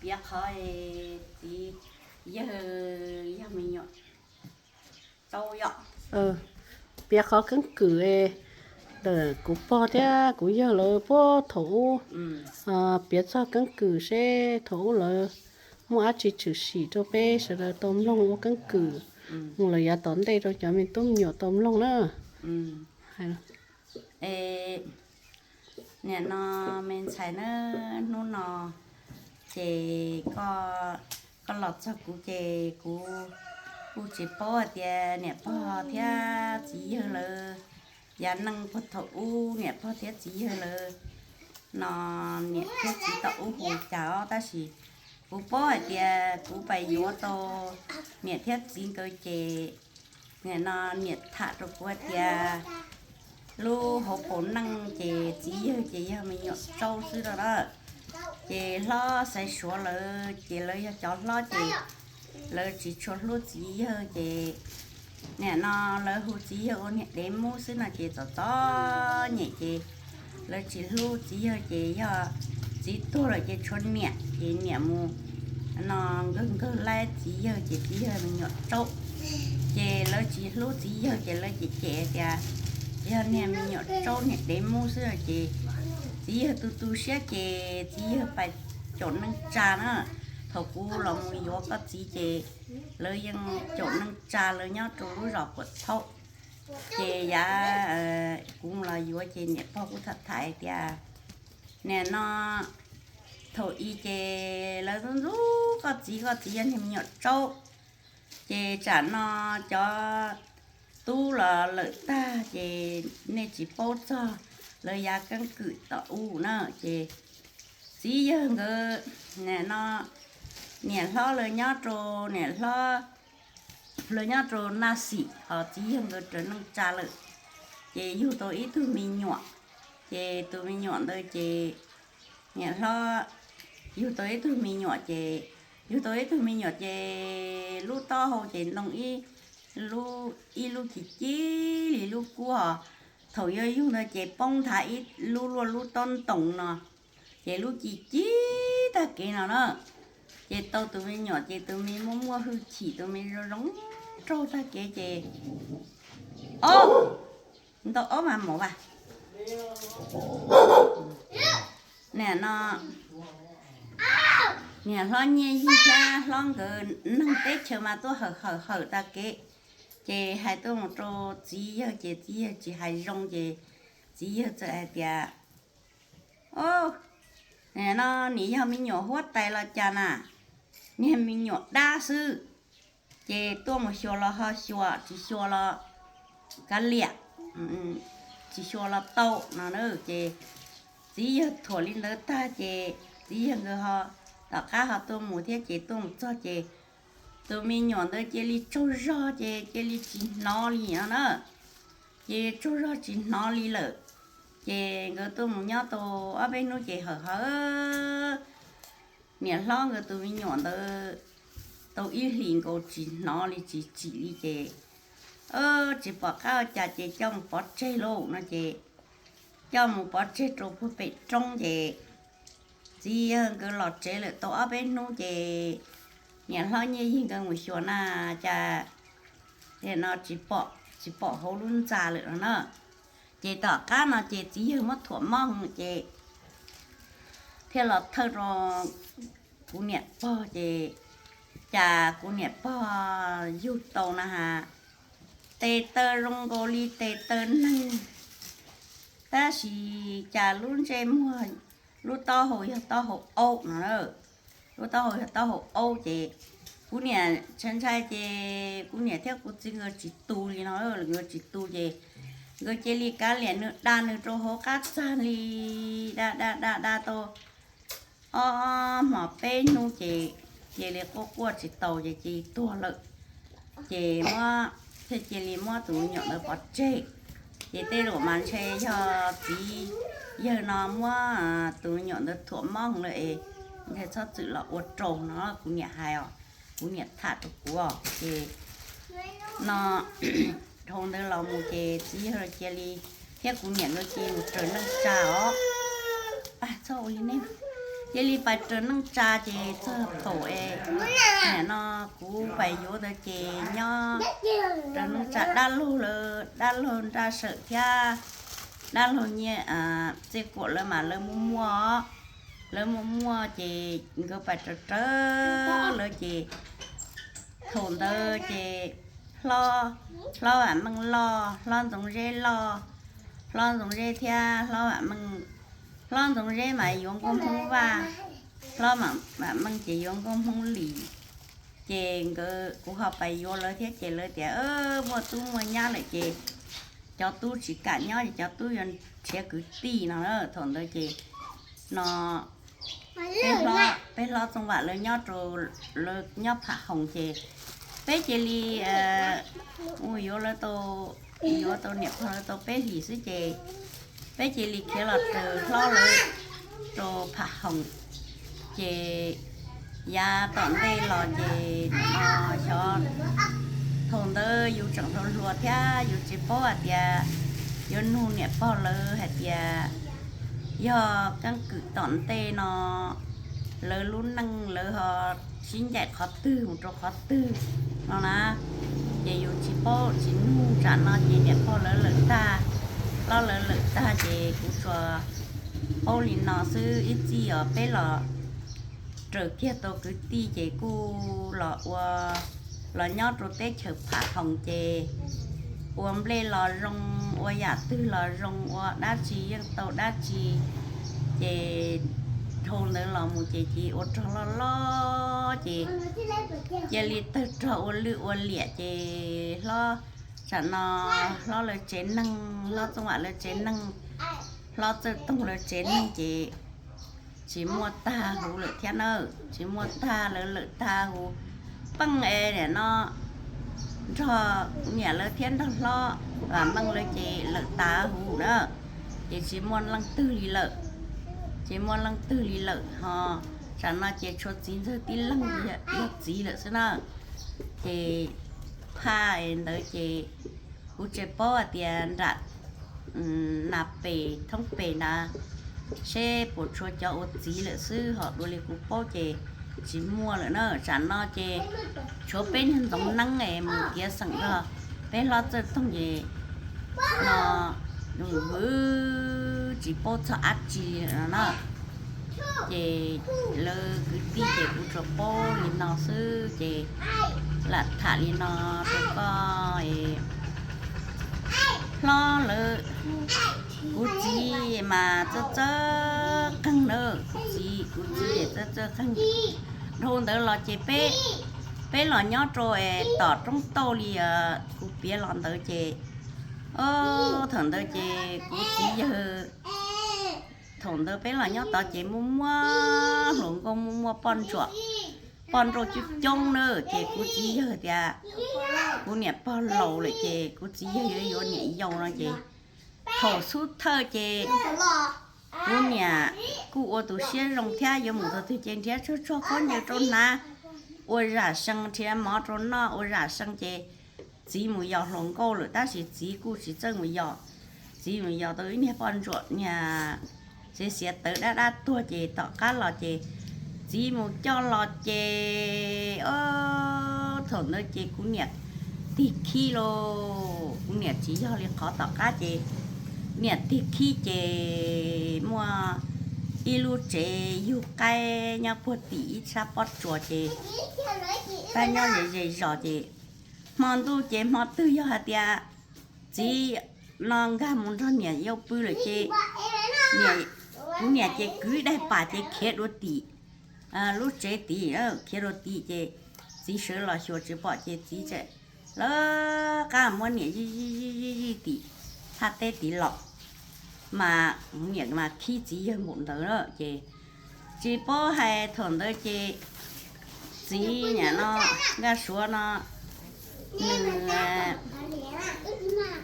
Piav qhov txiv yawg yog me nyuam tsaub yom. Piav qhov keeb kwm ntawm kuv pog thiab kuv yawg lawv puag thaum ub. Piav txog keeb kwm seb thaum ub lawv muaj dab tsi tshwm sim rau peb sawv daws tau mloog ua keeb kwm mus lawm yav tom ntej rau cov me tub me nyuam tau mloog na. Niam no me ntxhais na, hnub no ces koj los txog kuv ces kuv kuj tsis paub hais tias niam pog thiab txiv yawg lawv yav neej puag thaum ub niam pog thiab txiv yawg lawv no niam thiab txiv tau ub hu cas os, tab sis kuv paub hais tias kuv pais yuav tau niam thiab txiv nkawd ces niam no niam tham rau kuv hais tias lub hauv paus neej ces txiv yawg ces yog me nyuam tsaub xwb no na. Ces hlob Xaiv Suav lawv ces lawv yog cov hlob ces lawv tsis tshua hlub txiv yawg ces niam no lawv hu txiv yawg ua niam dev mub xwb no ces txom txom nyem ces lawv tsis hlub txiv yawg ces yog txiv tuag lawm ces tshuav niam ces niam mus no nkawg nkawg laib txiv yawg ces txiv yawg me nyuam tsaub. Ces lawv tsis hlub txiv yawg ces lawv cem cem tias yog niag me nyuam tsaub niag dev mub xwb ces txiv yawg tu tu siab ces txiv yawg pais caum neej tsa na. Thaum kuv los mus yuav koj txiv ces lawv yeej caum neej tsa lawv nyob rau lub zos Puam Thaub. Ces yav kuv los yuav ces niam pog kuj tham tham hais tias niam no thaum i ces lawv ntxub ntxub koj txiv, koj txiv yog niag me nyuam tsaub. Ces tsam no cov tub los lawm tag ces nej tsis paub txog lawv yav keeb kwm tom ub na. Ces txiv yawg nkawd, niam no, niam hlob lawv nyob rau, niam hlob lawv nyob rau Naj Xim, ho txiv yawg nkawd raws neej tsa lawm. Ces yug tau ib tug me nyuam, ces tus me nyuam ntawd ces niam hlob yug tau ib tug me nyuam ces, yug tau ib tug me nyuam ces lub taub hau ces ntoo ib lub, ib lub ci cib li lub kub ho. Thaum yuav yug ntawd ces poob nthav ib lub luaj lub taub ntoos no, ces lub ci cib tag kev no na. Ces tau tus me nyuam ces tus me muaj muaj hwj chim, tus me zoo zoo nraug tag kev ces, o, ntau ob mas mov vas. Niam no, niam hlob Nyiaj Yig thiab hlob nkawd neeg teb chaws mas tuaj hawm hawm hawm tag kev. Ces hais tuaj mus rau txiv yawg ces txiv yawg tsis hais zoo ces txiv yawg txawm hais tias, o, no nim yog me nyuam huab tais los cas na, niag me nyuam dab xwb. Ces tuaj mus xyuas los ho xyuas, tsis xyuas los kav liam, tsis xyuas los tau no na. Ces txiv yawg thuam li ntawd tag ces txiv yawg nkawd ho tom qab ho tuaj mus thiab ces tuaj mus txog ces tus me nyuam ntawd cia li tsaug zog ces cia li tsis hnov li no na. Ces tsaug zog tsis hnov li lawm. Ces nkawd tuaj mus nyob tau ob peb hnub ces hawm hawm niam hlob nkawd tus me nyuam ntawd tau ib hlis nkaus tsis hnov li tsis tsim li ces tsis pom qab ua cas ces coj mus pov tseg lauj no ces coj mus pov tseg rau puag pem roob ces txiv yawg nkawd los tsev lawm tau ob peb hnub ces niam hlob Nyiaj Yig nkawd mus xyuas na cas no tsis pom, tsis pom hauv lub ntxa lawm no na. Ces tom qab no ces txiv yawg muab thuam mob ces thiaj los thawj rau kuv niam pog ces cas kuv niam pog yug tau na has, tes taw zoo nkaus li tes taw neeg, tab sis cas lub ntsej muag, lub taub hau yog taub hau aub no na. Lub taub hau yog taub hau aub ces kuv niam ntshai ntshai ces kuv niam thiab kuv txiv nkawd tsis tu li no, nkawd tsis tu ces nkawd cia li kav liam nws da nws rau hauv qab txag li, da da da da tau ob hmos peb hnub ces cia li quaj quaj tsis taus ces cia li tuag lawm. Ces muab, thiaj cia li muab tus me nyuam ntawd pov tseg. Ces tej zaum mas ntshe yog txiv yawg no muab tus me nyuam ntawd thuam mob lawm es ntshe txhob txwm los ua rau no kuv niam hais os, kuv niam tham rau kuv os. Ces no dhau ntawd los mus ces txiv yawg cia li thiab kuv niam nkawd cia li mus raws neej tsa os. Txhob ua li nej, Cia li pais raws neej tsa ces txog thaum es, nim no kuv pais yuav ntawd ces nyob raws neej tsa dab laug lawv, dab laug Nraj Sawm thiab dab laug Nyiaj Txiaj Kuam lawv mas lawv muaj muaj, lawv muaj muaj ces nkawd pais raws raws lawv ces thaum ntawd ces hlob, hlob Vam Meej loj, hlob Ntxoov Zeb loj, hlob Ntxoov Zeb thiab hlob Vam Meej, hlob Ntxoov Zeb mas yuav nkauj Hmoob Vaj, hlob Vam Meej ces yuav nkauj Hmoob Lis. Ces nkawd, kuv ho pais yuav lawv thiab ces lawv tias muaj tub muaj nyab lawm ces cov tub tsis kam nyob ces cov tub yuav nrhiav kwv tij no. Thaum ntawd ces no peb hlob Txooj Vam lawv nyob rau, lawv nyob Pham Hoos ces peb cia li mus yuav lawv tau, yuav tau niam pog lawv tau peb hlis xwb ces peb cia li khiav los raws hlob lawv rau Pham Hoos. Ces yav tom ntej los ces xyov, thaum ntawd yus tseem hluas hluas thiab yus tsis paub hais tias yuav nug niam pog lawv hais tias yog keeb kwm tom ntej no lawv lub neej lawv ho sib ncaim qhov twg mus rau qhov twg no na. Ces yus tsis paub tsis nug, tsam no ces niam pog lawv lawm tag, hlob lawv lawm tag ces kuv tsuas paub li no xwb. Ib txij os peb los raws kiag tau kwv tij ces kuj los ua, los nyob rau teb chaws Pham Hoos ces ua nplej los zoo, ua yam twg los zoo, ua dab tsi yeej tau dab tsi. Ces dhau ntawd los mus ces cia ua rog loj loj ces cia li tawg rog ua lwj ua liam ces hlob, tsam no hlob lawv tsev neeg, hlob Txooj Vam lawv tsev neeg, hlob Txawj Toog lawv tsev neeg ces tsis muaj tag huv lawm thiab na, tsis muaj tag, lawv lawm tag huv. Peej es nim no nrog kuv niam lawv thiab nrog hlob Vam Meej lawv ces lawm tag huv na, ces tsis muaj leej twg li lawm, tsis muaj leej twg li lawm ho. Tsam no ces tshuav txiv ntxawg tib leeg yog txiv lawm xwb na. Ces phaj ntawd ces kuv tsis paub hais tias nram Nas Pes Thoob Pes na seb puas tshuav cov ua txiv lawm xwb, ho dua li kuv paub ces tsis muaj lawm na. Tsam no ces tshuav peb niag Ntxoov Neeb es mus tiav xeem nrog peb hlob Txawj Toog ces no vwm tsis paub txog dab tsi no na. Ces lawv kwv tij ces kuv tsuas paub li no xwb ces lam tham li no rau koj. Hlob lawv, kuv txiv mas txawj txawj qeeg na, kuv txiv, kuv txiv es txawj txawj qeeg. Dhau ntawd los ces peb, peb los nyob rau es tom roob tauj li kuv piav los ntawd ces, o, thaum ntawd ces kuv txiv yawg, thaum ntawd peb los nyob tod ces muaj muaj hluas nkauj, muaj muaj poj ntsuam, poj nrauj coob coob na. Ces kuv txiv yawg tias kuv niam pog laus lawm ces kuv txiv yawg yuav yuav niam yau no ces thaum xub thawj ces kuv niam kuj ua tus siab zoo thiab yuav mus thaum twg ces nrhiav tsuag tsuag khaub ncaws rau hnav, ua zam sees nrhiav mov rau noj ua zam sees ces txiv mus yos hluas nkauj lawm tab sis txiv kuj tsis txawj mus yos. Txiv mus yos tau ib niag poj ntsuam niag xiav xiav tawv dab dab tuag ces tom qab los ces txiv mus coj los ces, o, thaum ntawd ces kuv niam tig khib lauj, kuv niam tsis yog li qhov tom qab ces niam tig khib ces muaj ib lub tsev yug qaib nyob puag tim ib sab pob tsuas ces pab nyob ze ze zos ces hmo ntuj ces hmo twg yog hais tias txiv no nkag mus nrog niam yau pw lawm ces kuv niam ces kwv daim pam ces khiav dua tim lub tsev tid, khiav dua tim ces txiv sawv los xyuas tsis pom ces txiv txawm lawv qab muab niam zij zij zij zij tim thaj teb tid los, mas niam mas khib txiv yawg npaum ntawd na ces tsis paub hais thaum ntawd ces txiv niam no, Nkaj Suav no, nws,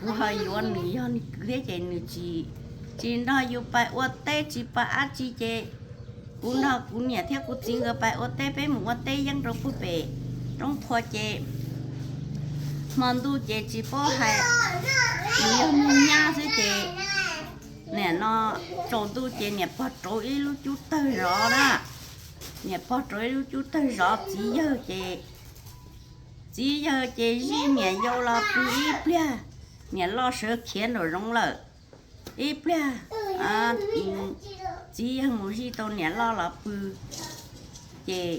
kuv ho yuav nws yog nws kwv thiab ces nws tsis, tsis nrog yus pais ua teb tsis pais dab tsi ces kuv nrog kuv niam thiab kuv txiv nkawd pais ua teb, peb mus ua teb yeeb rau puag pem roob qhua ces hmo ntuj ces tsis paub hais, nws yog niag nyab xwb ces nim no tsaus ntuj ces niam pog rauv ib lub cub tawg zov na. Niam pog rauv ib lub cub tawg zov txiv yawg ces, txiv yawg ces zij niam yau los pw ib pliag, niam loj sawv khiav nraum zoov lawm. Ib pliag txiv yawg mus zij tau niam loj los pw, ces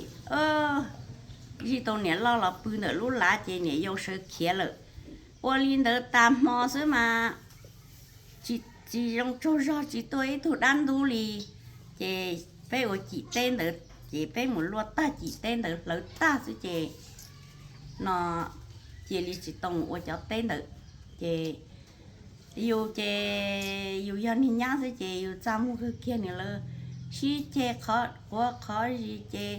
zij tau niam loj los pw ntawm lub lav ces niam yau sawv khiav lawm. Ua li ntawd tag hmo xwb mas tsis zoo tsaug zog tsis tuaj ib tug dab ntub li. Ces peb ua cim teb ntawd, ces peb mus luaj tag cim teb ntawd hlawv tag xwb ces no cia li tsis tau ua cov teb ntawd. Ces yus ces yus yog niag nyab xwb ces yus txaj muag kawg kiag nws lawm, sib ceg qhuav qhov zis ces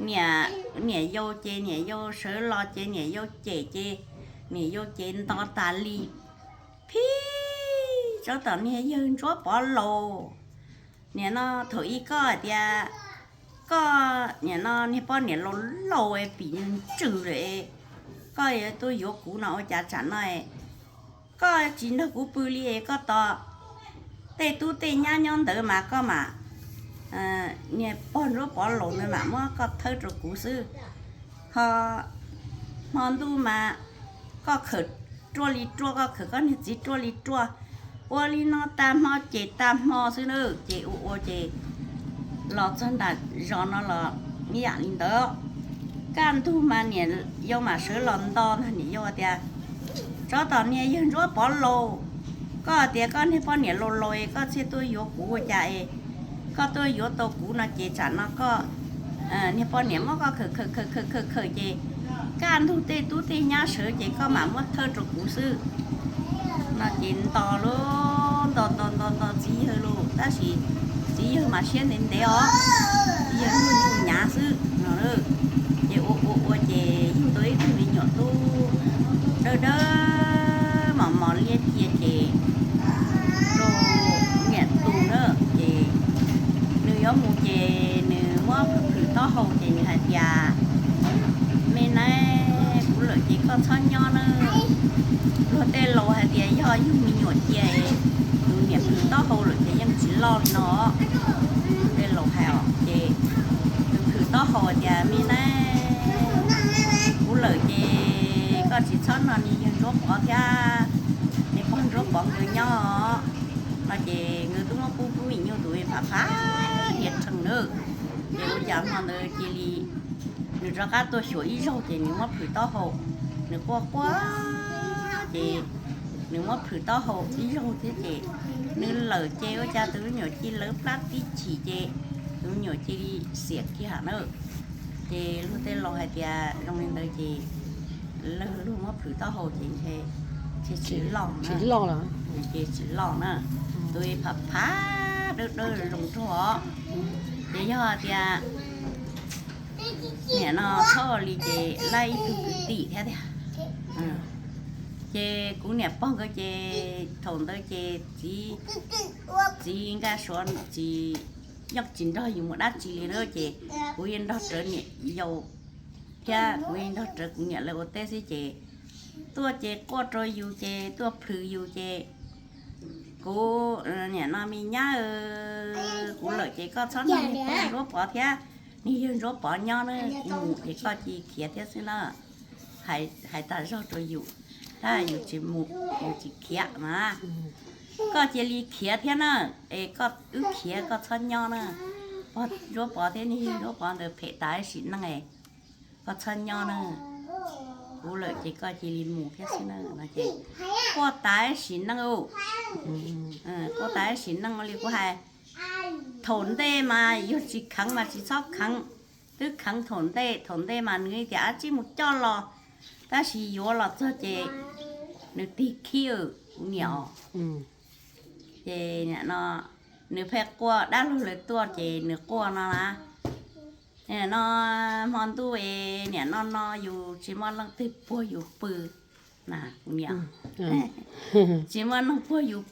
niam, niam yau ces niam yau sawv los ces niam yau cem ces niam yau ces nto tas li. Phib, tsov tom niag yawg Ntsuab Pov laus, nim no thaum ub koj hais tias koj nim no niag poj niam laus laus pim ntsws lawm, koj tuaj yuav kuv no ua cas tsam no koj tsis nrog kuv pw li, koj tos tej tub tej nyab nyob ntawd mas koj mam, niag pog Ntsuab Pov laus ntawd mam muab koj thawb rau kuv xwb. Ho hmo ntuj mas koj khawm ruaj li ruaj, koj khawm koj niag txiv ruaj li ruaj. Ua li no tag hmo ces tag hmo xwb na, ces ua ua ces los txog nram zos no los ib yam li ntawd. Kaj ntug mas niam yau mam sawv los nto ntag, niam yau tias, tsov tom niag yawg Ntsuab Pov laus, koj tias koj niag poj niam laus laus es koj thiaj tuaj yuav kuv ua cas es koj tuaj yuav tau kuv no ces tsam no koj, niag poj niam muab koj khawm khawm khawm khawm khawm khawm ces kaj ntug tej tub tej nyab sawv ces koj mam muab thawb rau kuv xwb. No ces nto lauj, nto nto nto nto txiv yawg lauj, tab sis txiv yawg mas siab ntev ntev os, txiv yawg nyuj nyuj nyav xwb no. Ces ua ua ua ces yug tau ib tug me nyuam tub dawb dawb mos mos liab cia ces rau niam tus na, ces nws yuav mus ces nws muab phwm phwm taub hau ces nws hais tias, me nab, kuv lawm ces koj txhob nyob na. Luag tej laus hais tias yog yug me nyuam cia es tus niam phwm taub hau lawm ces yeej tsis loj li no. Tej laus hais os, ces nws phwm taub hau tias, me nab, kuv lawm ces koj tsis txhob nrog niag yawg Ntsuab Pov thiab niag pog Ntsuab Pov nkawd nyob no. Ces nkawd twb muab pub pub ib nyuag tus phav phav diav rhees na. Ces ua cas hmo ntawd cia li nws rov qab tuaj xyuas ib zaug ces nws muab phwm taub hau, nws quaj quaj ces nws muab phwm taub hau ib zaug thiab ces nws lawm ces ua cas tus me nyuam cia li lawv plab tib chim ces tus me nyuam cia li xiam kiag na. Ces luag tej laus hais tias zoo li ntawd ces lawv luag muab phwm taub hau ces ntshe tsis loj, ces tsis loj na. Tus phav phav dawb dawb zoo nraug os. Ces yog tias nim no txhob ua li ces laib ib tug kwv tij thiab tiag. Ces kuv niam pog nkawd ces thaum ntawd ces txiv, txiv Nkaj Suav tsis, yeej tsis nrog yus mus dab tsi li na, ces kuv yeej nrog rawv niam yau thiab kuv yeej nrog rawv kuv niam lawv ua teb xwb ces tuaj ces quaj rau yus ces tuaj plhws yus ces kuv, nim no me nyab, kuv lawm ces koj txhob nrog niag pog Ntsuab Pov thiab niag yawg Ntsuab Pov nyob na, mus ces koj cia li khiav thiab xwb na. Hais tas zog rau yus, tab yus tsis mus, yus tsis khiav mas koj cia li khiav thiab na, es koj wb khiav koj txhob nyob na. Pog Ntsuab Pov thiab niag yawg Ntsuab Pov ntawd phem tas sim neej, koj txhob nyob na. Kuv lawm ces koj cia li mus thiab xwb na no ces quaj tas sim neej, quaj tas sim neej li kuv hais. Thaum ntej mas yog tsis kheev mas tsis txhob kheev, twb kheev thaum ntej, thaum ntej mas nws tias ab tsi mus coj los, tab sis yuav los txog ces nws tig khib kuv niam os. Ces nim no nws pheej quaj, dab laug lawv tuaj ces nws quaj no na. Nim no hmo ntuj es nim no no yus tsis muaj leej twg puag yus pw na kuv niam, tsis muaj neeg puag yus